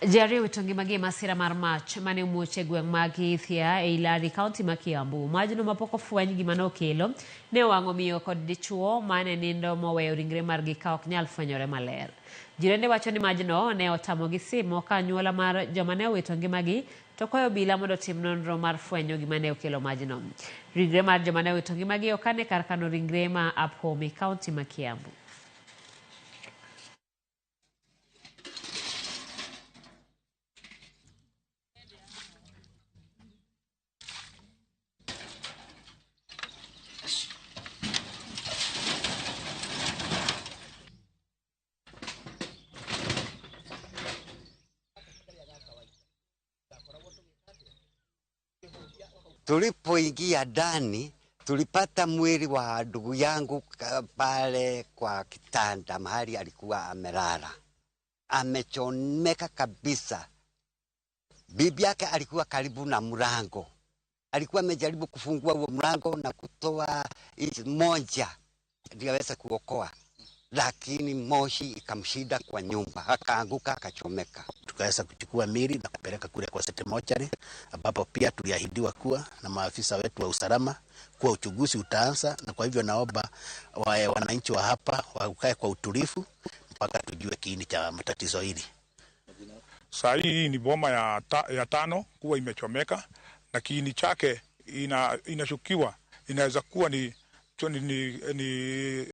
Ji ariyo owito ngimagi e masira mar mach mane omuoch e gweng' ma Githia ei Lari, kaunti ma Kiambu. Majno mapok ofweny gima nokelo ne owang'o miyo kod dichuo mane nindo moweyo ringre margi ka ok nyal fwenyore maler. Jirende wacho ni majno ne otamogi simo ka anyuola mar joma ne owito ngimagi to kwayo obila mondo otim nonro mar fwenyo gima ne okelo majno. Ringre mar joma ne owito ngimagi okan e kar kano ringre ma Apomi, kaunti ma Kiambu. Tulipoingia ndani tulipata mwili wa ndugu yangu pale kwa kitanda mahali alikuwa amelala, amechomeka kabisa. Bibi yake alikuwa karibu na mlango, alikuwa amejaribu kufungua huo mlango na kutoa inchi moja ndio aweze kuokoa, lakini moshi ikamshinda kwa nyumba, akaanguka akachomeka. Tukaweza kuchukua mili na kupeleka kule kwa City Mortuary, ambapo pia tuliahidiwa kuwa na maafisa wetu wa usalama kuwa uchunguzi utaanza, na kwa hivyo naomba wananchi wa hapa wakae kwa utulivu mpaka tujue kiini cha matatizo hili. Saa hii ni boma ya tano kuwa imechomeka na kiini chake inashukiwa inaweza kuwa ni